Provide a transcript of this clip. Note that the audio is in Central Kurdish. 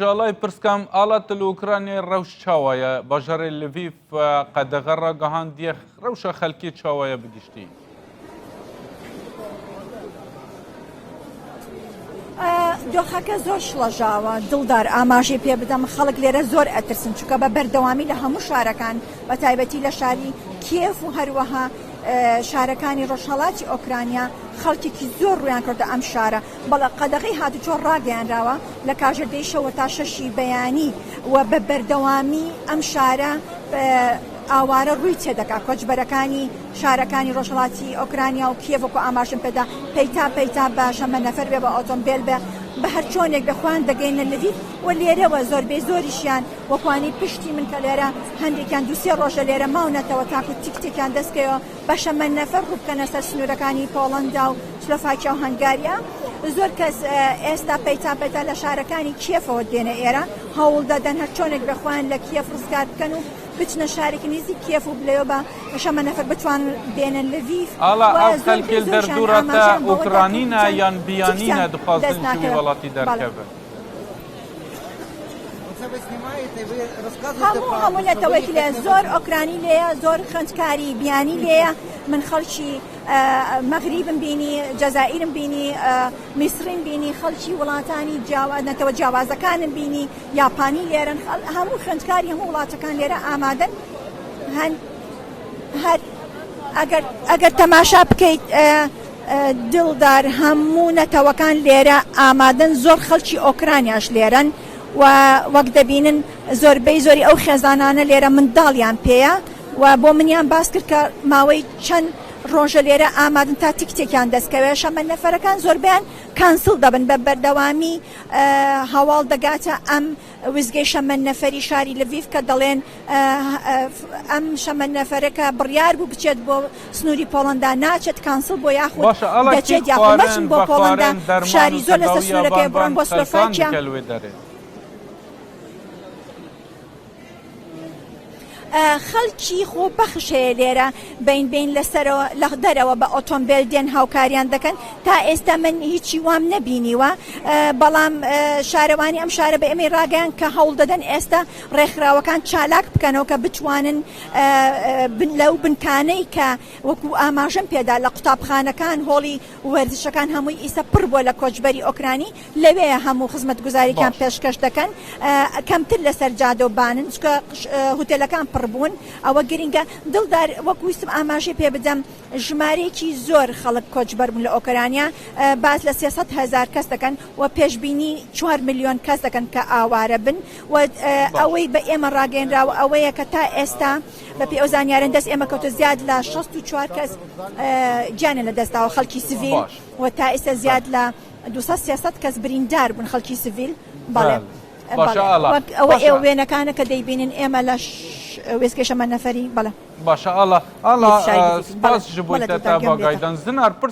ئاڵای پرسکام ئاڵا تل ئۆکرانیای رەوش چاوایە باژارێ لڤیڤ قەدەغە راگەهاندیە رەوشە خەلکێ چاوایە بگشتی؟ دۆخەکە زۆر شڵەژاوە دڵدار ئاماژەی پێ بدەم خەڵک لێرە زۆر ئەترسن چونکە بە بەردەوامی لە هەموو شارەکان بە تایبەتی لە شاری کیێف و هەروەها شارەکانی ڕۆژهەڵاتی ئۆکرانیا خەڵکێکی زۆر ڕویان کردە ئەم شارە بەڵێ قەدەغەی هاتوچۆ ڕاگەیەنراوە لە کاژێر دەی شەوە تا شەشی بەیانی و بە بەردەوامی ئەم شارە ئاوارە ڕووی تێدەکا کۆچبەرەکانی شارەکانی ڕۆژهەڵاتی ئۆکرانیا و کیێڤ وەکو ئاماژەم پێدا پەیتا پەیتا بە شەمەنەفەر بێ بە ئۆتۆمبێل بێ بە هەر چۆنێک بێ خۆیان دەگەینە لڤیڤ و لێرەوە زۆربەی زۆریشیان وەکوانی پشتی من کە لێرە هەندێکیان دوو سێ ڕۆژە لێرە ماونەتەوە تاکو تیکتێکیان دەستکەوێ بە شەمەنەفەر ڕووبکەنە سەر سنوورەکانی پۆڵەندا و سلۆفاکیا و هەنگاریا. زۆر کەس ئێستا پەیتا پەیتا لە شارەکانی کیێفەوە دێنە ئێرە، هەوڵ دەدەن هەر چۆنێک بێ خۆیان لە کیێف ڕزگار بکەن و بچنە شارێکی نزیک کیێف و لەوێ بە شەمەنەفەر بتوانن بێنە لڤیڤ ئاڵا و ئەو زۆربەی خەلکێ زۆریشیان دەردورا تە ئاماژەیان بەوە دا کە ئوکرانینە وتیان یان تیکتیان بیانینە دخوازن دەست ژ وی ناکەوێ. وەڵاتی بەڵێ. دەرکەڤن؟ هەموو هەموو نەتەوەیەکی لێیە زۆر ئۆکرانی لێیە زۆر خوێندکاری بیانی لێیە من خەڵکی مەغریبم بینی جەزائیرم بینی میسریم بینی خەڵکی وڵاتانی جیاواز نەتەوە جیاوازەکانم بینی یاپانی لێرن هەموو خوێندکاری هەموو وڵاتەکان لێرە ئامادەن هەن هەر ئەگەر ئەگەر تەماشا بکەیت دڵدار هەموو نەتەوەکان لێرە ئامادەن زۆر خەڵکی ئۆکرانیاش لێرەن و وەک دەبینن زۆربەی زۆری ئەو خێزانانە لێرە منداڵیان پێیە و بۆ منیان باس کرد کە ماوەی چەند ڕۆژە لێرە ئامادەن تا تیکتێکیان دەستکەوێت شەمەندەفەرەکان زۆربەیان cancel دەبن بە بەردەوامی هەواڵ دەگاتە ئەم وێستگەی شەمەندەفەری شاری لڤیڤ کە دەڵێن ئەم شەمەندەفەرە کە بڕیار بوو بچێت بۆ سنووری پۆڵەندا ناچێت cancel بۆ یاخود باشە ئەڵا کی دەچێت یاخود مەچن خوارن بۆ پۆڵەندا ڤەخوارن دەرمان فشاری و زۆر لەسەر تەداویا سنوورەکەیە ڤان بڕۆن ڤان بۆ خەلکان سلۆفاکیا. دکە لوێ دەرێ. خەڵکی خۆبەخش هەیە لێرە بەین بین لەسەرەوە لە دەرەوە بە ئۆتۆمبێل دێن هاوکاریان دەکەن تا ئێستا من هیچی وام نەبینیوە بەڵام شارەوانی ئەم شارە بە ئێمەی ڕاگەیان کە هەوڵ دەدەن ئێستا ڕێکخراوەکان چالاک بکەنەوە کە بتوانن لەو بنکانەی کە وەکو ئاماژەم پێدا لە قوتابخانەکان هۆڵی وەرزشەکان هەمووی ئیستا پڕ بووە لە کۆچبەری ئۆکرانی لەوێ هەموو خزمەتگوزاریکان باش. پێشکەش دەکەن کەمتر لەسەر جادە و بانن چونکە هوتێلەکان پڕ بوون ئەوە گرنگە دڵدار وەک ویستم ئاماژەی پێ بدەم ژمارەیەکی زۆر خەڵک کۆچبەر بوون لە ئۆکرانیا باس لە 300 هەزار کەس دەکەن و پێشبینی 4 ملیۆن کەس دەکەن کە ئاوارە بن و باش. ئەوەی بە ئێمە ڕاگەیەنراوە ئەوەیە کە تا ئێستا بەپێی ئەو زانیارەن دەست ئێمە کەوتووە زیاد لە 64 کەس گیانیان لەدەستداوە خەڵکی سڤیل باش. و تا ئێستا زیاد لە 200 300 کەس بریندار بوون خەڵکی سڤیل بەڵێ بەڵێ. باشە بەڵێ ئاڵا. وەک ئەوە باشە. ئێوە وێنەکانە کە دەیبینن ئێمە لە وێستگەی شەمەندەفەری بەڵێ باشە ئاڵا. ئاڵا شاری لڤیڤین. بەڵێ سپاس ژ بۆی بەڵێ تە دڵدار تا گوێم لێتە. ڤاگایدان زنار پرس.